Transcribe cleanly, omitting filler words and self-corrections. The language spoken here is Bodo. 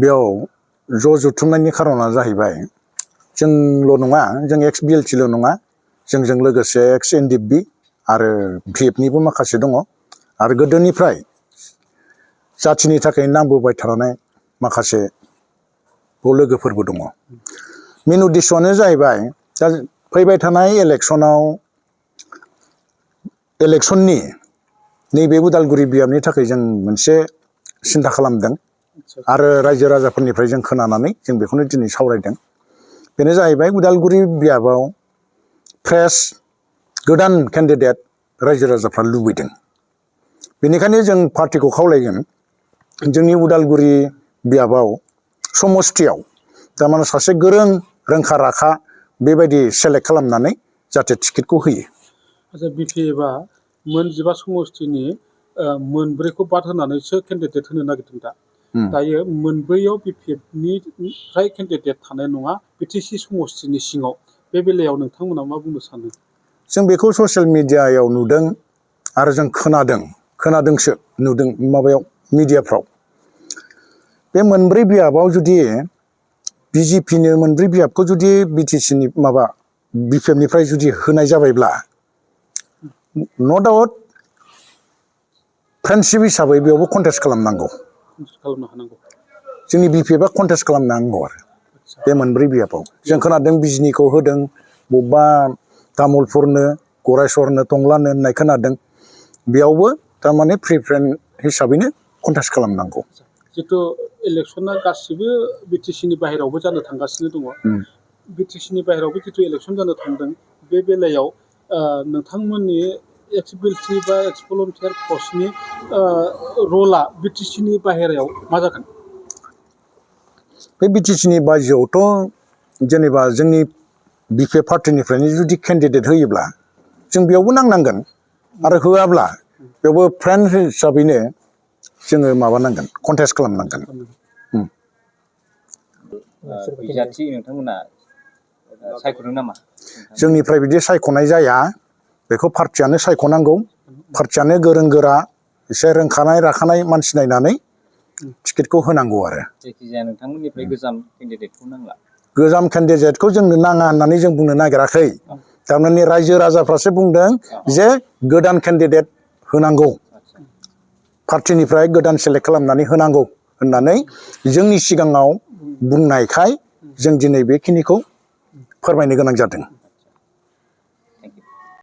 बेयाव ज' जुथुमनायनि खारना जाहैबाय जोंल' नङा, जों एक्स बिएलटिल' नङा, जोंजों लोगोसे एक्स एनडिएफबि आरो भिएफनिबो माखासे दङ आरो गोदोनिफ्राय जाथिनि थाखाय नांबोबाय थानाय माखासे लोगोफोरबो दङ। मेन उद्देश्यआनो जाहैबाय दा फैबाय थानाय इलेक्सननि नैबे उदालगुरि बियाबनि थाखाय जों मोनसे सिन्था खालामदों आरो रायजो राजाफोरनिफ्राय जों खोनानानै जों बेखौनो दिनै सावरायदों। बेनो जाहैबाय उदालगुरि बियाबाव फ्रेश गोदान केन्डिडेट रायजो राजाफ्रा लुबैदों। बेनिखायनो जों पार्टिखौ खावलायगोन जोंनि उदालगुरि बियाबाव समस्थियाव थारमाने सासे गोरों रोंखा राखा बेबायदि सेलेक्ट खालामनानै जाहाथे टिकेटखौ होयो। आচ্ছা बिपिएफआ मोन 15 समस्थिनि मोनब्रैखौ बाद होनानैसो केन्डिडेट होनो नागिरदों दा। दायो मोनब्रैयाव बिपिएफनिफ्राय केन्डिडेट थानाय नङा बिटिसि समस्थिनि सिङाव। बे बेलायाव नोंथांमोना मा बुंनो सानो? जों बेखौ ससियेल मिडियायाव नुदों आरो जों खोनादोंसो नुदों माबायाव मिडियाफ्राव। बे मोनब्रै बियाबाव जुदि बिजेपिनो मोनब्रै बियाबखौ जुदि बिटिसिनि माबा बिपिएफनिफ्राय जुदि होनाय जाबायब्ला न' डाउट फ्रेन्डशिप हिसाबै बेयावबो कन्टेस्ट खालामनांगौ। खालामनो हानांगौ। जोंनि बिपिएफआ कन्टेस्ट खालामनांगौ आरो बे मोनब्रै बियाबाव। जों खोनादों बिजनिखौ होदों, बबेबा तामुलपुरनो, गरायसरनो, टंलानो होननाय खोनादों। बेयावबो थारमाने प्रिफारेन्स हिसाबैनो कन्टेस्ट खालामनांगौ। जितु इलेक्सना गासिबो बिटिसिनि बाहेरायावबो जानो थांगासिनो दङ। बिटिसिनि बाहेरायावबो जितु इलेक्सन जानो थांदों, बे बेलायाव नोंथांमोननि एक्स बिएलटि बा एक्स भलन्टियार फर्सनि रला बिटिसिनि बाहेरायाव मा जागोन? बे बिटिसिनि बायजोआवथ' जेनेबा जोंनि बिपिएफ पार्टिनिफ्रायनो जुदि केन्डिडेट होयोब्ला जों बेयावबो नांनांगोन आरो होआब्ला बेयावबो फ्रेन्ड हिसाबैनो जोङो माबानांगोन, कन्टेस्ट खालामनांगोन। बिजाथि नोंथांमोना सायख'दों नामा? जोंनिफ्राय बिदि सायख'नाय जाया, बेखौ पार्टियानो सायख'नांगौ। पार्टियानो गोरों गोरा एसे रोंखानाय राखानाय मानसि नायनानै टिकेटखौ होनांगौ आरो। जायखिजाया नोंथांमोननिफ्राय गोजाम केन्डिडेटखौ नांला। गोजाम केन्डिडेटखौ जोंनो नाङा होननानै जों बुंनो नागिराखै। थारमाने रायजो राजाफ्रासो बुंदों जे गोदान केन्डिडेट होनांगौ, पार्टिनिफ्राय गोदान सेलेक्ट खालामनानै होनांगौ होननानै जोंनि सिगाङाव बुंनायखाय जों दिनै बेखिनिखौ फोरमायनो गोनां जादों।